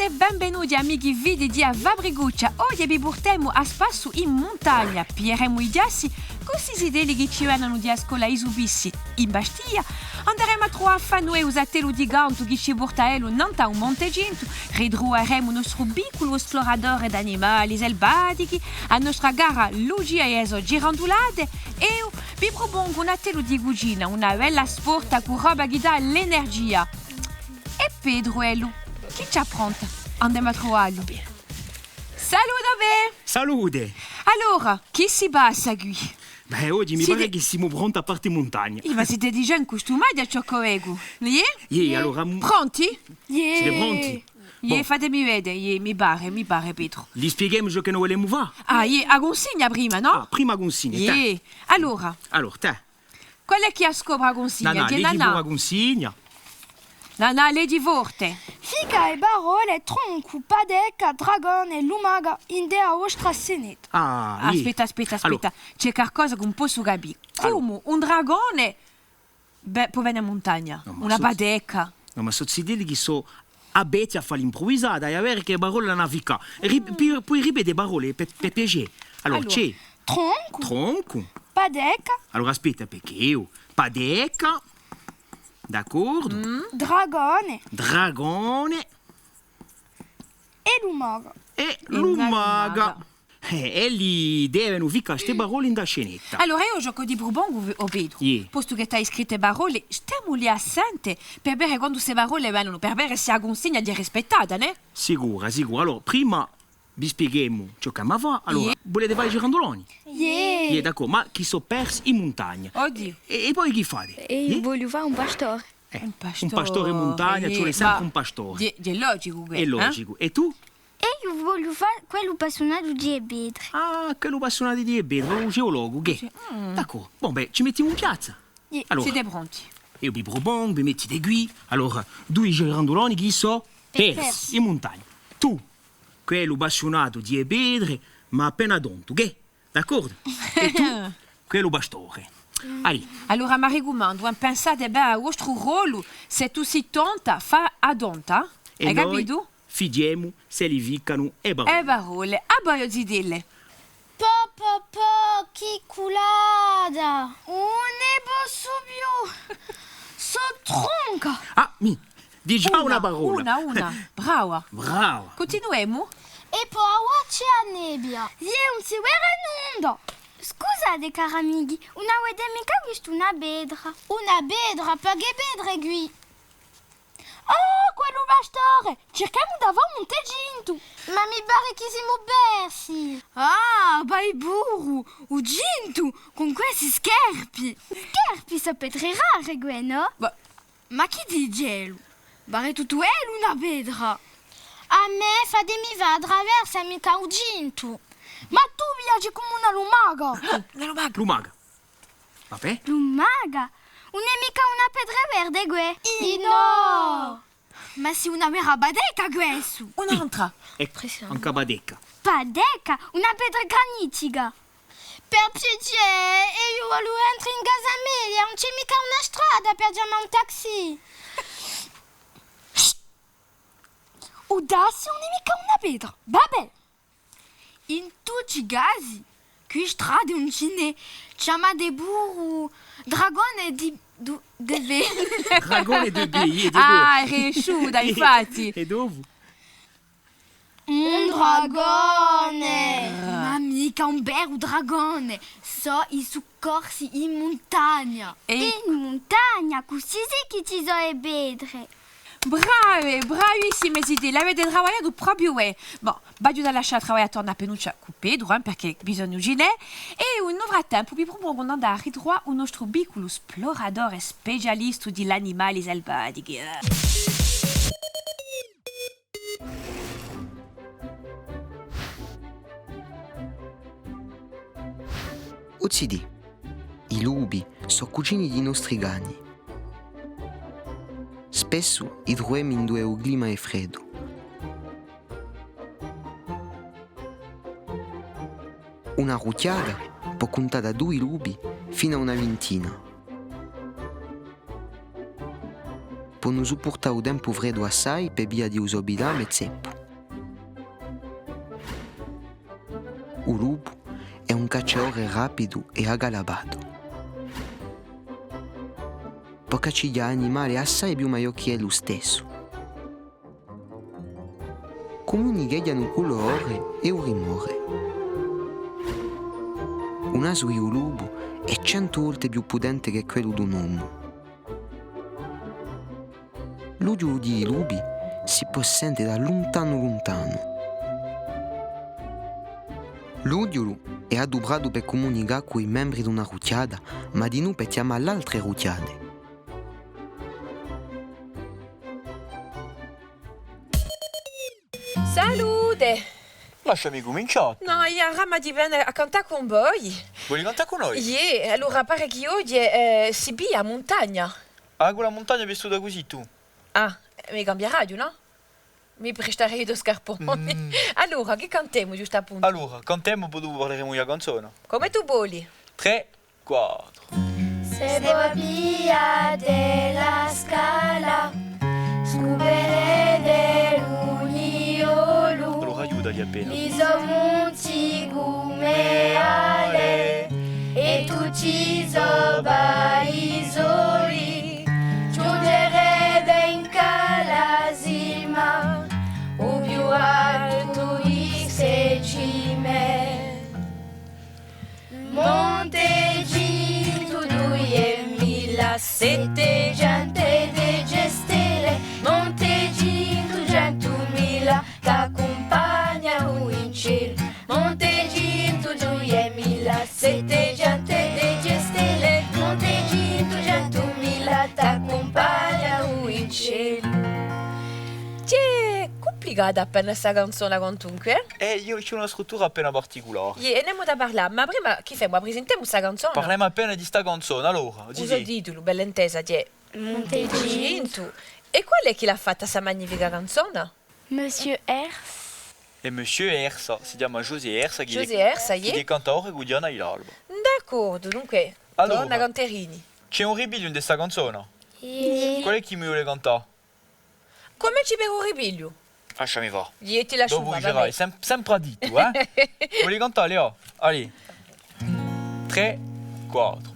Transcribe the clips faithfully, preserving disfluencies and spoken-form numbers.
È benvenuti, amichi fidi di A Fabricuccia. Oghje vi purtemu à spassu in muntagna, piglieremu i chjassi cù sti zitelli chì ci venenu di a scola I Subissi in Bastia. Anderemu à truvà à Fanù è u so attellu di cantu chì ci porta ellu nant'à u Monte Cintu, ritruveremu u nostru picculu esploratore d'animali salvatichi, a nostra cara Lucia è e so girandulate, è eiu vi prupongu un attellu di cucina, una bella sporta cù roba chì dà l'energia. È Petru, ellu, chì ci appronta? Andemu à truvallu. Salute à voi! Salute! Allora, chì si passa quì? Bè, oghje mi pare chì simu pronti à parte in muntagna. Eh, ma site digià incustumati à ciò ch'o vecu, iè? Iè, allora, mm, pronti? Iè. Site pronti? Iè, bon, fatemi vede, iè, mi pare, mi pare, Petru. Li spieghemu ciò chì no vulemu fà? Ah, iè, a cunsigna prima, nò? Ah, prima a cunsigna, tè. Iè, allora. Allora, tè. Quale hè chì a scopre a cunsigna? Nanà, leghji puru a cunsigna. Nanà, leghji forte. Fica e parolle troncu, pateca, dragone, lumaca indè a vostra scenetta. Ah, iè. Aspetta, aspetta, aspetta. Allora. Ci hè qualcosa chì ùn possu capì. Allora. Cumu un dragone, bè, pò vene in muntagna? Nò, ma una pateca. Nò, ma sò zitelli chì sò avvezzi à fà l'impruvisata, è à vede chì parolle anu à ficà. Ri-, pi-, poi ripete e parolle, per, per piacè. Allora, ci hè troncu. Troncu. Pateca. Allora, aspetta, perchè eiu. Pateca. D'accordu. Mm. Dragone. Dragone. È lumaca. È lumaca. È lumaca. Eh, è li devenu ficà ste parolle in a scenetta. Allora, eiu ciò ch'o ti prupongu, o Petru, iè, postu chì t'ai scritte e parolle, stemu lì à sente per vede quandu ste parolle venenu, per vede s'è a cunsigna hè rispettata, nè? Sicura, sicura. Allora, prima vi spieghemu ciò ch'emu à fà. Allora, iè, vulete fà i giranduloni? Iè. Iè, d'accordu, ma chì sò persi in muntagna. Oghje. È, è poi chì fate? Eiu vogliu fà un pastore. Eh, un pastore in muntagna, ci vole sempre un pastore. Hè, hè logicu, hè logicu. È tù? È eiu vogliu fà quellu appassiunatu di e petre. Ah, quellu appassiunatu di e petre, u geologu, chì? Sì. Mm. D'accordu. Bon, bè, ci mettimu in piazza. Iè. Allora, site pronti? Eiu vi prupongu, vi mettite quì. Allora, dui giranduloni chì sò? Persi. Persi. In muntagna. Tù, quellu appassiunatu di e petre, ma appena tontu, chì? D'accordu? È tù, quellu pastore. Aiò. Allora m'arricumandu, eh, pensate bè à u vostru rollu, s'è tù sì tonta, fà a tonta. Hai capitu? Fighjemu s'elli ficanu e parolle. E parolle. À voi, o zitelli. Po, po, po, chì culata! Ùn ne possu più! Sò tronca! Ah, mì, digià una parolla. Una, una. Brava. Brava. Cuntinuemu? È po avà ci hè a nebbia. Iè, ùn si vede nunda. Scusate, cari amichi, ùn avete micca vistu una petra? Una petra? Perchè petre quì? Oh, quellu pastore! Circhemu d'avà u Monte Cintu! Ma mi pare chì simu persi! Ah, vai puru! U Cintu, cù questi scarpi! Scarpi, sò petre rare, què, nò? Ma, ma chì dice ellu? Pare tuttu ellu una petra! À mè, fatemi fà a traversa, micca u Cintu! Ma tù viaghji cum'è una lumaca! Una lumaca! Lumaca! Vabbè. Lumaca? Ùn hè micca una petra verde, què? Innò! Ma sì una vera pateca, quessu! Un'altra! Eccu, ancu pateca. Pateca? Una petra granitica! Per piacè, eiu vogliu entre in casa meia, ùn ci hè micca una strada per chjamà un taxi! U taxi ùn hè micca una petra! Vabbè! In tutti i casi, quì strade ùn ci n'hè, chjamate puru dragone di, du-, de bè. Dragone de bè, iè, de bè. Ah, hè riesciuta, infatti. È dopu? Un dragone! Ma micca un veru dragone, sò i succorsi in muntagna. È in muntagna, cusì sì chì ci sò e petre. Brave, bravissime zitelle, avete travagliatu propiu bè. Bon, v'aghju da lascià travaglià torna appinuccia cù Petru, eh, perchè bisognu ci n'hè. È in u frattempu vi prupongu d'andà à ritruvà u nostru picculu sploratore specialistu di l'animali salvatichi. O zitè, i lupi sò cugini di i nostri cani. Spessu i truvemu induve u clima hè freddu. Una ruchjata pò cuntà da dui lupi finu à una vintina. Ponu suppurtà u tempu freddu assai per via di u so pitame zeppu. U lupu hè un cacciadore rapidu è aggalabatu. Pò caccighjà animali assai più maiò chè ellu stessu. Cumunicheghjanu cù l'odore è u rimore. U nasu di u lupu hè centu volte più putente chè quellu d'un omu. L'ughjulu di i lupi si pò sente da luntanu luntanu. L'ughjulu hè adupratu per cumunicà cù i membri d'una ruchjata, ma dinù per chjamà l'altre ruchjate. Salute! Lasciami cumincià. Nò, eiu avia a brama di vene à cantà cun voi. Voli cantà cù noi? Iè, allora pare chì oghje, eh, si piglia a muntagna. Ah, cù a muntagna vistuta cusì tù? Ah, eh, mi cambiaraghju, nò? Mi prestarei i to scarponi. Mm. Allora, chì cantemu ghjustu à puntu? Allora, cantemu, po dopu parleremu di a canzona. Cume tù voli. Trè, quattru. Allora, aiutali appena. Chì hè cumplicata appena sta canzona, quantunque, eh? Eh, eiu, ci hè una struttura appena particulare. Iè, è n'emu da parlà, ma prima chì femu? A prisintemu sta canzona? Parlemu appena di sta canzona, allora, u so titulu, bella intesa, hè Monte Cintu. È quale hè chì l'hà fatta sta magnifica canzona? Monsieur Herse. È Monsieur Herse, si chjama José Herse, chì hè, José Herse, chì hè cantadore cù Diana di l'Alba. D'accordu, dunque, allora, torna canterini. Ci hè un ripigliu in sta canzona? Iè. Quale hè chì mi vole cantà? Cume ci vole un ripigliu? Lasciami fà. Iè, ti lasciu fà, va bè. Dopu dicerai, sem-, sempre hà dittu, eh? Voli cantà, Lea? Allez. Trè, quattru.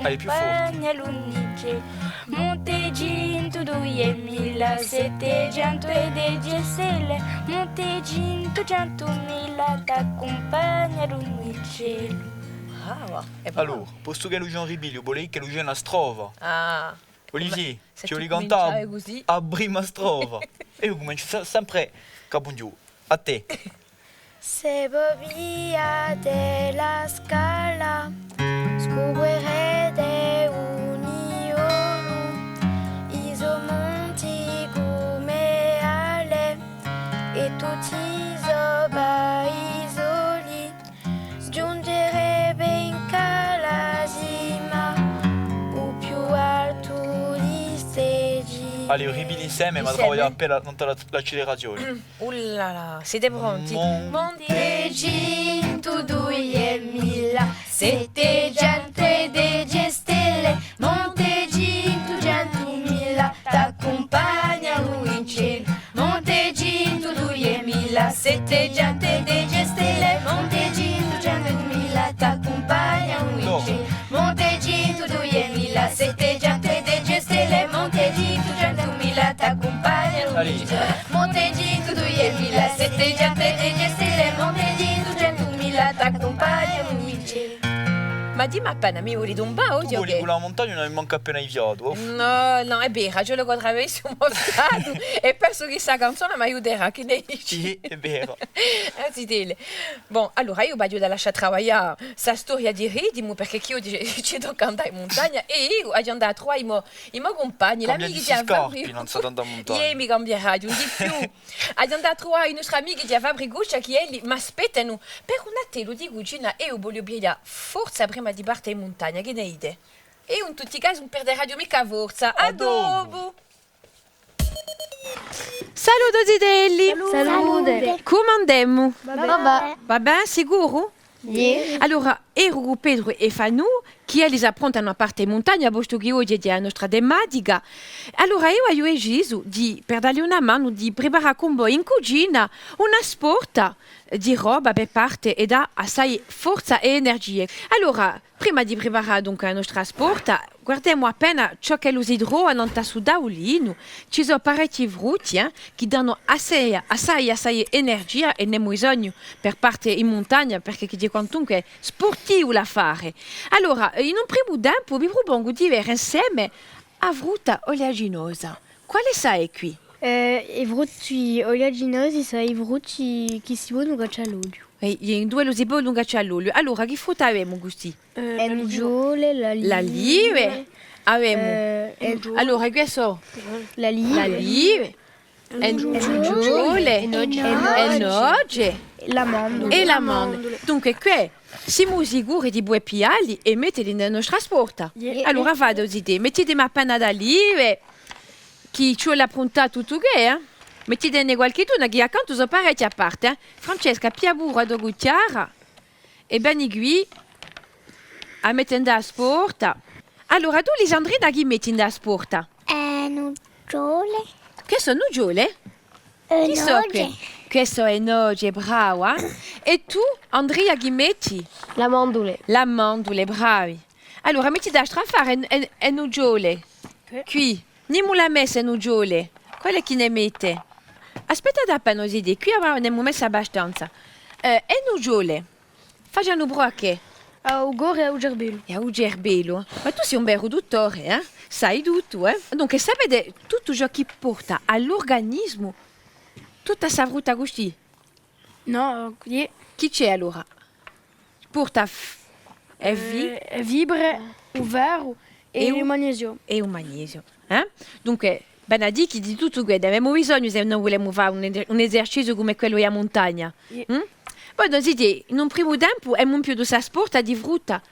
Allez, più forte. Brava, hè brava. Allora, postu ch'ellu ci hè un ripigliu, vole dì ch'ellu ci hè una strofa. Ah. Olivier, ci voli cantà a prima strofa? Eiu cumenciu se-, sempre capu in ghjù. À tè. Allez, u ripigliu inseme, ma travagliu appena nant'à l'accelerazione. Uh là là, site pronti? Allez. Ma dimmi appena, mi voli tumbà oghje o chè? Cù a muntagna ùn mi manca appena di fiatu, oh. Nò, nò, hè vera, ci vole ch'o traversi u mo fiatu, è pensu chì sta canzona m'aiuterà, chì ne dici? Sì, hè vera. Eh, zitelli. Bon, allora, eiu v'aghju da lascià travaglià sta storia di ritimu, perchè chì eiu dice, ci tocca andà in muntagna, è eiu aghju da andà à truvà i mo, i mo cumpagni, l'amichi di a Fabricuccia. Cambia di scarpi, ùn s'hà da andà in muntagna. Iè, mi cambiaraghju, di più. Aghju da andà à truvà i nostri amichi di a Fabricuccia, chì elli m'aspettanu per un attellu di cucina, è eiu vogliu piglià forza prima di parte in muntagna, chì ne dite? È in tutti i casi ùn perderaghju micca forza. À dopu! Salute zitelli! Salute! Cumu andemu? Và bè. Và bè, sicuru? Iè. Allora, eru cù Petru è Fanù, chì elli s'appruntanu à parte in muntagna, postu chì oghje hè a nostra tematica. Allora eiu aghju decisu di, per dalli una manu, di preparà cun voi in cucina una sporta di roba per parte è dà assai forza è energie. Allora, prima di preparà dunque a nostra sporta, guardemu appena ciò ch'ellu si trova nant'à stu taulinu. Ci sò parechji frutti, eh, chì danu assai, assai, assai energia è n'emu bisognu per parte in muntagna, perchè chì hè quantunque spurtivu l'affare. Allora, in un primu tempu vi prupongu di vede inseme a frutta oleaginosa. Quale hè quì? Eh, i frutti oleaginosi sò i frutti chì si ponu caccià à l'oliu. È, è induve ellu si pò caccià à l'oliu. Allora, chì frutta avemu custì? Eh, e nuciole, l'alive. L'alive. Avemu. Eh, e nuciole. Allora, chì sò? L'alive. L'alive. E nuciole. E noce. E noce. L'amandule. È l'amandule. Dunque, quì simu sicuri di pudè piglialli è metteli in a nostra sporta. Iè. Allora, fate cusì, mettitemi appena d'alive, chì ci vole à appruntà tuttu què, eh? Mettitene qualchiduna, chì accantu sò parechje à parte, eh? Francesca, piglia puru a to cuchjara. È veni quì à mette in a sporta. Allora, tù, Lisandrina, chì metti in a sporta? Eh, nuciole. Chì sò nuciole? Eh, chì sò noce. Chì sò e noce, brava. È tù, Andria, chì metti? L'amandule. L'amandule, bravi. Allora, mettite à strafare e, e, e nuciole. Quì. Quì. Nimu l'hà messe e nuciole. Quale hè chì ne mette? Aspettate appena, zitè, quì avà n'emu messe abbastanza. Eh, e nuciole. Facenu prò à chè? À u core è à u cerbellu. È à u cerbellu. Ma tù sì un veru duttore, eh? Sai tuttu, eh? Dunque, sapete tuttu ciò chì porta à l'urganismu tutta sta frutta custì? Nò, chì... Chì ci hè allora? Porta f-, e fi-, eh, e fibre, u ferru è u magnesiu. È u magnesiu, eh? Dunque, vene à dì chì di tuttu què n'avemu bisognu, s'è no vulemu fà un, un eserciziu cum'è quellu di a muntagna. Iè. Mm? Poi, dunque, in un primu tempu, emu impiutu sta sporta di frutta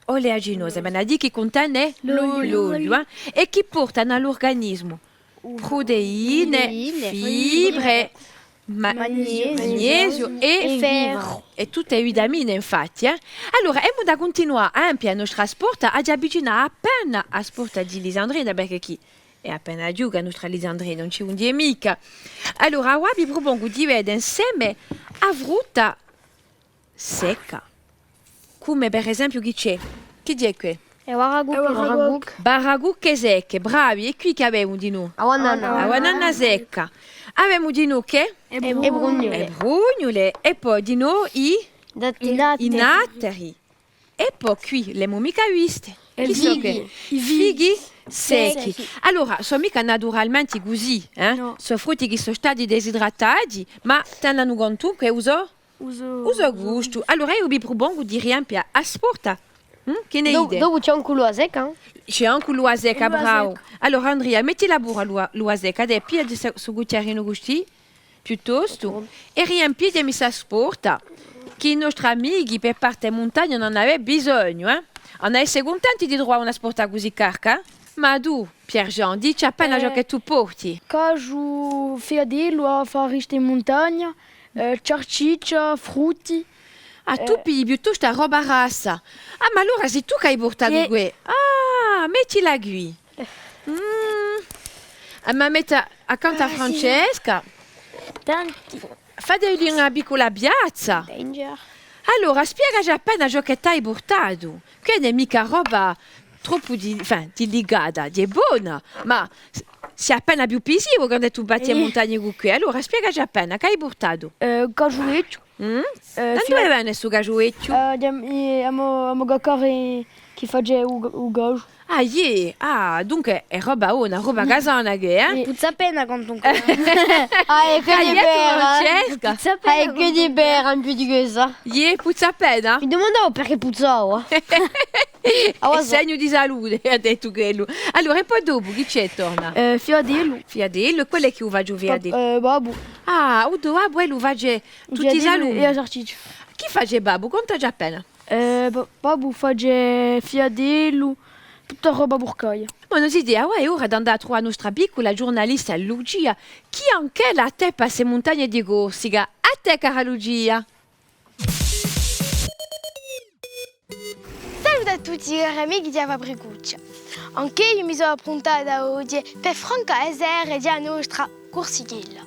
oleaginosa, vene à dì chì cuntene l'oliu, eh? È chì portanu à l'urganismu pruteine, fibre, ma-, magnesiu è ferru. È tutte e vitamine, infatti, eh? Allora, emu da cuntinuà à empie a nostra sporta, aghju avvicinatu appena a sporta di Lisandrina, perchè chì hè appena ghjuca a nostra Lisandrina, ùn ci vole à dì micca. Allora, avà vi prupongu di vede inseme a frutta secca. Cum'è per esempiu chì ci hè? Chì ci hè quì? E baracucche. Baracucche secche, bravi. È quì chì avemu dinù? A banana. A banana secca. Avemu dinù chì? E prugnule. E prugnule. È po dinù i? I nattari. È po quì l'emu micca viste. Chì sò quì? I fichi secchi. Allora, sò micca naturalmente cusì, eh? Nò. Sò frutti chì sò stati desidratati, ma tenenu quantunque u so u so gustu. Allora eiu vi prupongu di riempie a sporta. Mm? Chì ne dite? Dopu ci hè ancu l'uva secca, eh? Ci hè ancu l'uva secca, bravu. Allora Andria, mettila puru l'uva, l'uva secca, dai, piglia stu cuchjarinu custì, piuttostu, è riempitemi sta sporta, chì i nostri amichi per parte in muntagna n'anu da avè bisognu, eh? Anu da esse cuntenti di truvà una sporta cusì carca, eh? Ma tù, Pierre-Jean, dì ci appena ciò chì tù porti. Casgiu, fiatellu, à fà resta in muntagna, eh, salciccia, frutti. Ah, tù pigli piuttostu a roba grassa. Ah, ma allora sì tù chì ai purtatu què. Ah, mettila quì. Mm. Ah, ma metta accantu à Francesca. Tanti. Fateli una piccula piazza. Danger. Allora, spiegaci appena ciò chì t'ai purtatu. Quì ùn hè micca roba troppu di-, enfin, dilicata, hè bona, ma s-, sì appena più pisivu quandu tù batti e muntagne cù què. Allora, spiegaci appena, chì ai purtatu? Eh, casgiu vechju. Mm? Eh, induve vene stu casgiu vechju? Eh, emu, emu, emu caccare chì face u, u casgiu. Ah, iè, ah, dunque hè roba bona, roba casana chì, eh? Puzza appena quantunque. Ah, hè chì di vera, eh? Puzza appena. Ah, hè chì di vera, in più di quessa. Iè, puzza appena? Mi dumandava perchè puzzava. Hè segnu di salute, hà dettu quellu. Allora, è po dopu, chì ci hè torna? Eh, fiatellu. Fiatellu, è quale hè chì u face u fiatellu? Eh, babbu. Ah, u to babbu, ellu u face tutti i salumi. È a salciccia. Chì face babbu? Contaci appena. Eh, ba-, babbu face fiatellu, tutta roba purcaia. Ma ùn si dì, avà hè ora d'andà à truvà a nostra piccula ghjurnalista Lucia, chì anch'ella teppa ste muntagne di Corsica. À tè, cara Lucia! Salute à Tutti i cari amichi di a Fabricuccia. Anch'eiu mi sò appruntata oghje per francà e sere di a nostra Cursichella.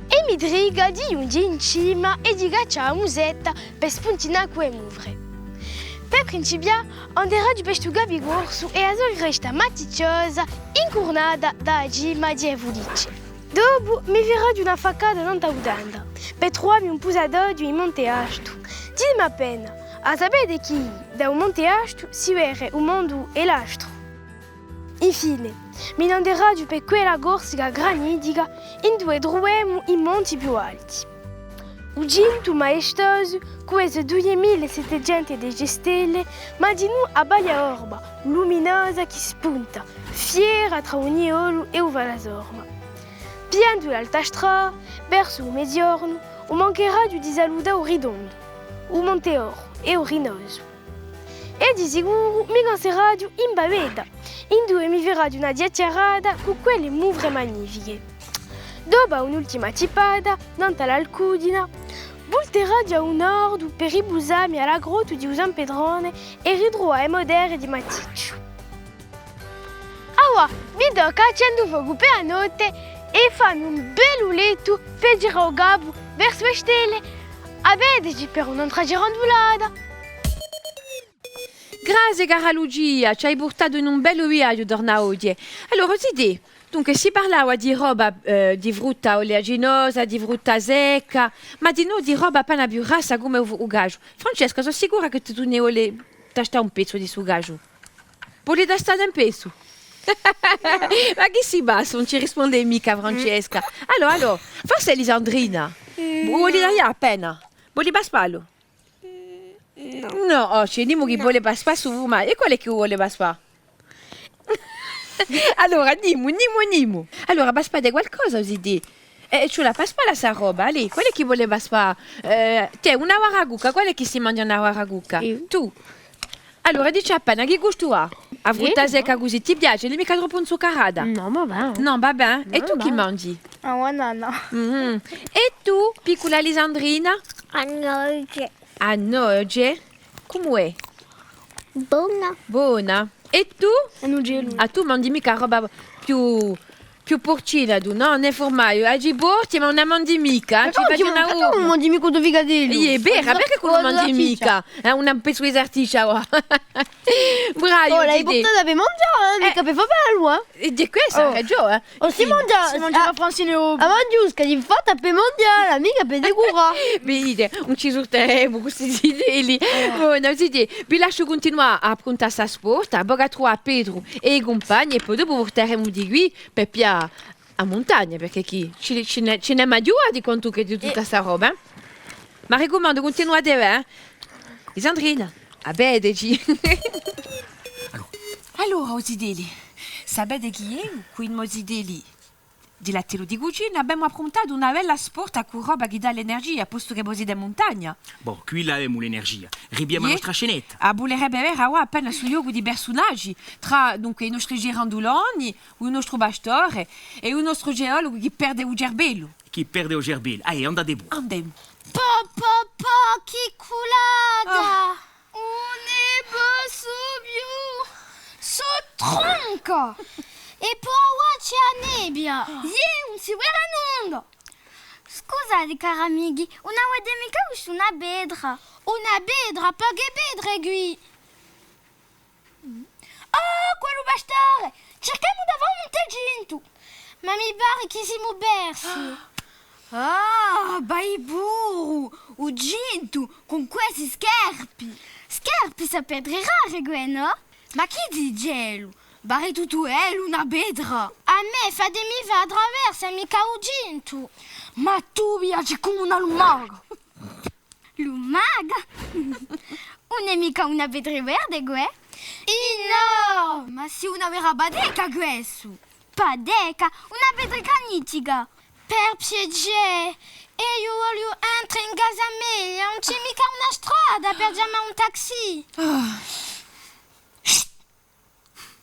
È mi trica di ghjunghje in cima è di caccià a musetta per spuntinà cù e muvre. Per principià, anderaghju per stu capicorsu è a so cresta matticciosa, incurnata da a cima di e Fulicce. Dopu mi feraghju una faccata nant'à u Tenda, per truvà mi un pusatoghju in Monte Astu. Ditemi appena, a sapete chì da u Monte Astu si vede u mondu è l'astru? Infine, mi n'anderaghju per quella Corsica granitica induve truvemu i monti più alti. U Cintu maestosu, cù e so duiemila è settecentu è dece stelle, ma dinù a Baia Orba, luminosa chì spunta, fiera trà u Niolu è u Valasorma. Pigliendu l'alta strada, versu u meziornu, ùn mancheraghju di salutà u Ritondu, u Monte Oru è u Rinosu. È di sicuru mi canseraghju in Bavetta, induve mi feraghju una chjachjarata cù quelle muvre magnifiche. Dopu à un'ultima tippata, nant'à l'Alcudina, vulteraghju à u nordu per ripusà mi à a grotta di u San Petrone è ritruvà e mo terre di Matticciu. Avà, mi tocca à accende u focu per a notte è fà mi un bellu lettu per ghjirà u capu versu e stelle. À vedeci per un'antra ghjirandulata. Grazie, cara Lucia, ci ai purtatu in un bellu viaghju torna oghje. Allora, zitè, dunque, si parlava di roba, eh, di frutta oleaginosa, di frutta secca, ma dinù di roba appena più grassa cum'è u, u casgiu. Francesca, sò sicura chì tù, tù ne voli tastà un pezzu di stu casgiu. Voli tastà un pezzu? Ma chì si passa? Ùn ci risponde micca Francesca. Allora, allora, forse Lisandrina. Mm, voli taglià appena? Voli paspallu? Mm, nò. Nò, oh, ci hè nimu chì vole paspà stu furmagliu. È quale hè chì vole paspà? Allora, nimu, nimu, nimu. Allora, paspate qualcosa, o zitè. Eh, ci vole à paspalla sta roba, allez, quale hè chì vole paspà? Eh, tè, una baracucca, quale hè chì si manghja una baracucca? Eiu. Tù. Allora, dici appena, chì gustu hà? A frutta secca cusì ti piace? Ùn hè micca troppu inzuccarata? Nò, và bè. Nò, và bè. È tù chì manghji? A banana. Mm. È tù, piccula Lisandrina? A noce. A noce? Cumu hè? Bona. Bona. È tù? È un ucellu. Ah, tù manghji micca roba più, più purcina, tù, nò? Nè furmagliu, aghji i porci, ma ùn a manghji micca, eh? Ci faci una... Ma tù ùn manghji micca u to ficatellu. Iè, hè vera, perchè chì ùn manghji micca? Eh, un pezzu di sarticcia, và. Bravu, oh, l'hai purtata per manghjà, eh, micca per fà bellu, eh. È di quessa, oh, hai ragiò, eh. Oh, si manghja, si manghja a, a francina, a manghjusca, l'hai fatta per manghjalla, micca per decurà. Vedi, ùn ci surteremu cù sti zitelli. Eh. Bon, zitè, vi lasciu cuntinuà à appruntà sta sporta, vocu à truvà à Petru è i cumpagni, è po dopu vulteremu di quì per piglià a muntagna, perchè quì ci, ci n'hè, ci n'hè maiò di quantu chè di tutta sta roba, eh? M'arricumandu, cuntinuate, eh? Lisandrina, à vedeci. Allora, o zitelli, sapete chì eiu, cù i mo zitelli di l'attellu di cucina, avemu appruntatu una bella sporta cù roba chì dà l'energia, postu chè vo site in muntagna. Bon, quì l'avemu l'energia. Ripigliemu a nostra scenetta. A vulerebbe avè avà appena stu ghjocu di persunaghji, trà, dunque, i nostri giranduloni, u nostru pastore è u nostru geologu chì perde u cerbellu. Chì perde u cerbellu. Aiò, andate puru. Andemu. Po, po, po, chì culata! Ah. Ùn ne possu più! Sò tronca! È po avà ci hè a nebbia! Iè, ùn si vede nunda! Scusate, cari amichi, ùn a vede micca questa una petra? Una petra? Poche petre quì! Oh, quellu pastore! Circhemu d'avà un tè Cintu! Ma mi pare chì simu persi! Ah, vai puru! U Cintu cù quessi scarpi! Scarpi, sò petri rari, què, nò? Ma chì dice ellu? Pare tuttu ellu una petra! À mè, fatemi fà a traversa, micca u Cintu! Ma tù viaghji cum'è una lumaca! Lumaca? Ùn hè micca una petra verde, què? Innò! Ma sì una vera pateca, quessu! Pateca? Una petra granitica! Per piacè! Eiu vogliu entre in casa meia, ùn ci hè micca una strada per chjamà un taxi! Ah.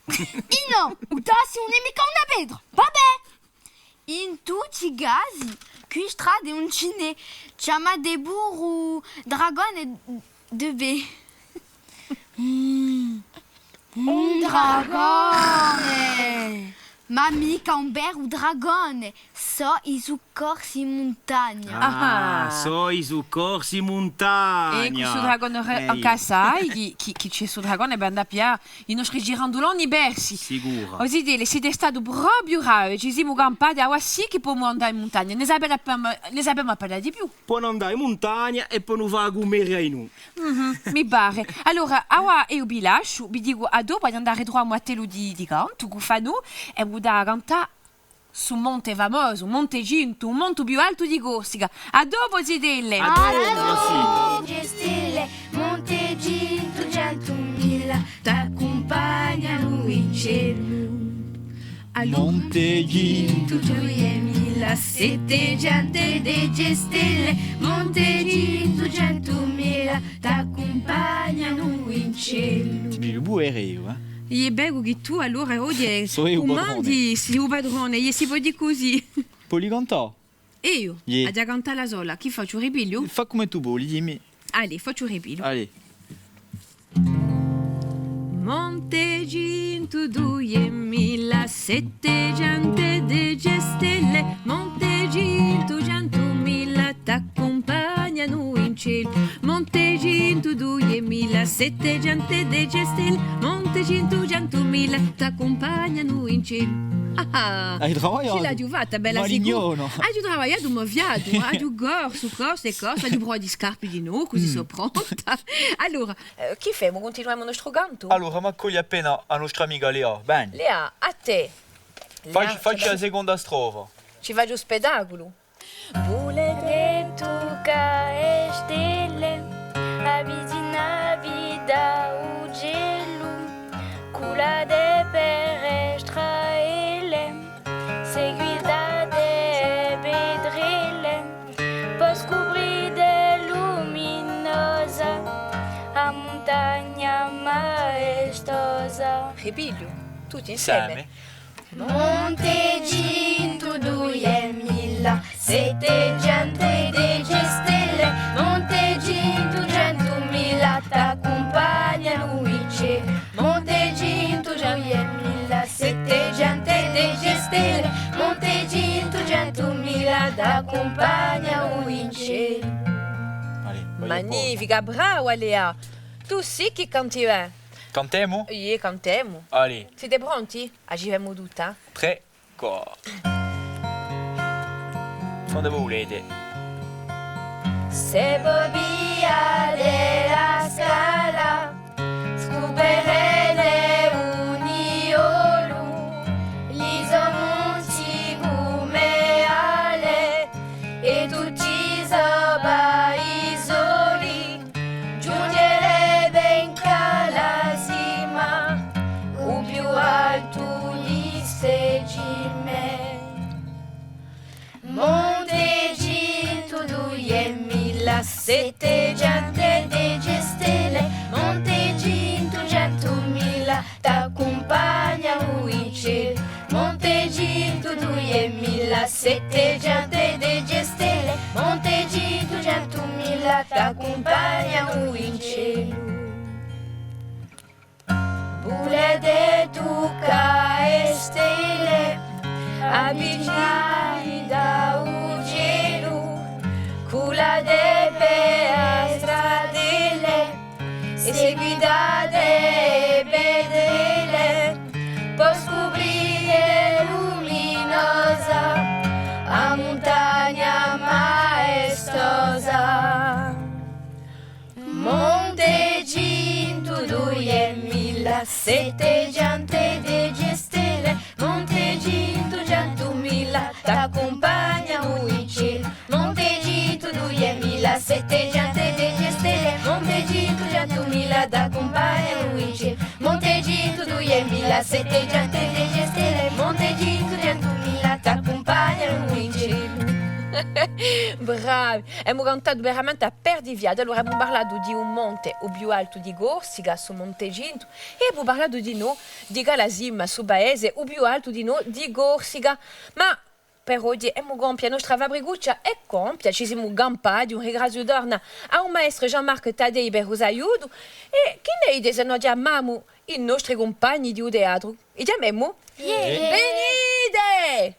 Innò, u taxi ùn hè micca una petra. Và bè! In tutti i casi, quì strade ùn ci n'hè, chjamate puru Dragone de Bè. Mm. Un dragone! Ma micca un veru dragone, sò i succorsi in muntagna. Ah, sò i succorsi in muntagna. È cù stu dragone, ancu assai, chì, chì, chì ci hè stu dragone per andà à piglià i nostri giranduloni persi. Sicuru. O zitelli, site stati propiu bravi, ci simu campati, avà sì chì pudemu andà in muntagna, ne sapemu appena, ne sapemu appena di più. Pudemu andà in muntagna è pudemu fà a cummeria à noi. Mhm, mi pare. Allora, avà eiu vi lasciu, vi dicu à dopu, aghju da andà à truvà u mo attellu di, di cantu, cù Fanù, è emu da cantà stu monte famosu, Monte Cintu, u monte più altu di Corsica. À dopu, zitelli! À dopu, Francine! Ti mi voli pudè eiu, eh? Iè, bè, chì tù, allora, oghje, sò eiu u patrone. Cumandi, sì u patrone, iè, si pò dì cusì. Voli cantà? Eiu? Iè. Aghju da cantà da sola, chì facciu, ripigliu? Fà cum'è tù voli, dimmi. Allez, facciu u ripigliu. Allez. Ah, ah. Ai travagliatu? Ci l'aghju fatta, bella sicura. Malignone. Aghju travagliatu u mo fiatu, aghju corsu, corsu è corsu, aghju pruvatu i scarpi di novu, cusì sò pronta. Allora, eh, chì femu? Cuntinuemu u nostru cantu? Allora, m'accogli appena a nostra amica Lea, bè. Lea, à tè. Facci, facci a seconda strofa. Ci facciu u spettaculu. Ripigliu, tutti inseme. Inseme. Allez, vai. Magnifica, brava Lea! Tù sì chì canti bè! Cantemu? Iè, cantemu. Allez. Site pronti? A ci femu tutta? Trè, quattru. Quandu vulete. Bravi! Emu cantatu veramente à perdifiatu. Allora, emu parlatu di un monte, u più altu di Corsica, stu Monte Cintu, è emu parlatu dinò di Calasima, stu paese, u più altu dinò di Corsica. Ma per oghje emu compiu, a nostra fabricuccia hè compia, ci simu campati, un ringraziu torna à u maestru Jean-Marc Taddei per u so aiutu, è chì ne dite s'è no chjamemu i nostri cumpagni di u teatru. I chjamemu? Iè! Venite!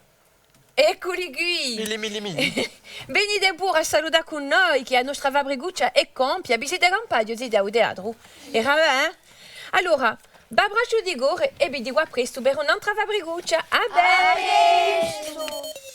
Ecculi quì! Mille, mille, mille. Venite puru à salutà cù noi, chì a nostra fabricuccia hè compia. Vi site campati, o zitè, à u teatru? Era bè, eh? Allora, v'abbracciu di core è vi dicu à prestu per un'antra fabricuccia. À prestu!